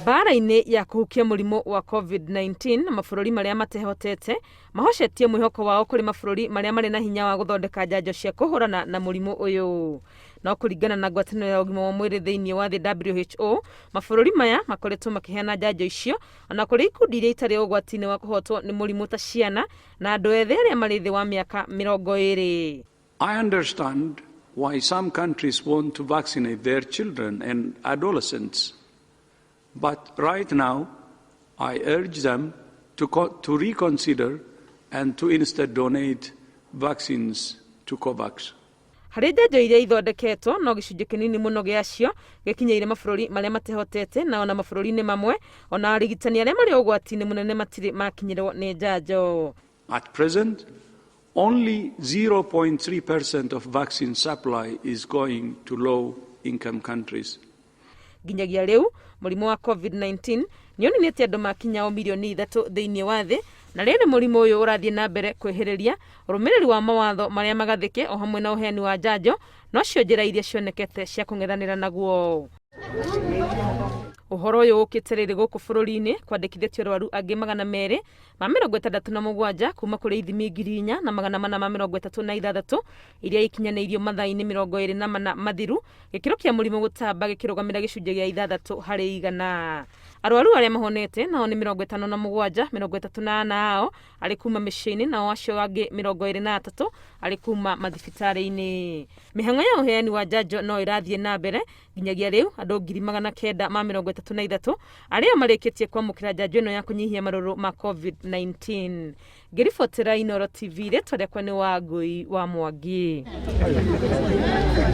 Mbaara-inĩ ya kũhukia mũrimũ wa Covid-19, mabũrũri marĩa matehotete mahocetie mwĩhoko wao kũrĩ mabũrũri marĩa marĩ na hinya wa gũthondeka njanjo cia kũhũrana na mũrimũ ũyũ. No kũringana na ngwatanĩro ya ũgima wa mwĩrĩ thĩinĩ wa thĩ WHO, mabũrũri maya makoretwo makĩheana njanjo icio ona kũrĩ ikundi iria itarĩ ũgwati-inĩ wa kũhotwo nĩ mũrimũ ta ciana na andũ ethĩ arĩa marĩ thĩ wa mĩaka 20. I understand why some countries want to vaccinate their children and adolescents. But right now, I urge them to reconsider and to instead donate vaccines to COVAX. Harĩ njanjo iria ithondeketwo, no gĩcunjĩ kĩnini mũno gĩacio gĩkinyĩire mabũrũri marĩa matehotete, na ona mabũrũri-inĩ mamwe ona arigitani arĩa marĩ ũgwati-inĩ mũnene matirĩ makinyĩrwo nĩ njanjo. At present, only 0.3% of vaccine supply is going to low-income countries. Nginyagia rĩu mũrimũ wa Covid-19 nĩ ũninĩte andũ makinyao mirioni 3 thĩinĩ wa thĩ, na rĩrĩ mũrimũ ũyũ ũrathiĩ na mbere kwĩhĩrĩria, ũrũmĩrĩri wa mawatho marĩa magathĩke o hamwe na ũheani wa njanjo nocio njĩra iria cionekete cia kũng'ethanĩra naguo. Ũhoro ũyũ ũkĩte rĩrĩ gũkũ bũrũri-inĩ kwandĩkithĩtio arwaru angĩ 267 kuma kũrĩ ithimi 4436 iria ikinyanĩirio mathaa-inĩ 24 mathiru, gĩkĩro kĩa mũrimũ gũtamba gĩkĩrũgamĩra gĩcunjĩ gĩa 6%. Arwaru arĩa mahonete nao nĩ 57, 34 ao arĩ kuma mĩciĩ-inĩ, nao acio angĩ 23 arĩ kuma mathibitarĩ-inĩ. Mĩhang'o ya ũheani wa njanjo no ĩrathiĩ na mbere nginyagia rĩu andũ 933,000 arĩa marĩkĩtie kwamũkĩra njanjo ĩno ya kũnyihia marũrũ ma Covid-19. Ngĩribotera Inooro TV, rĩtwa rĩakwa nĩ Wangũi wa Mwangi.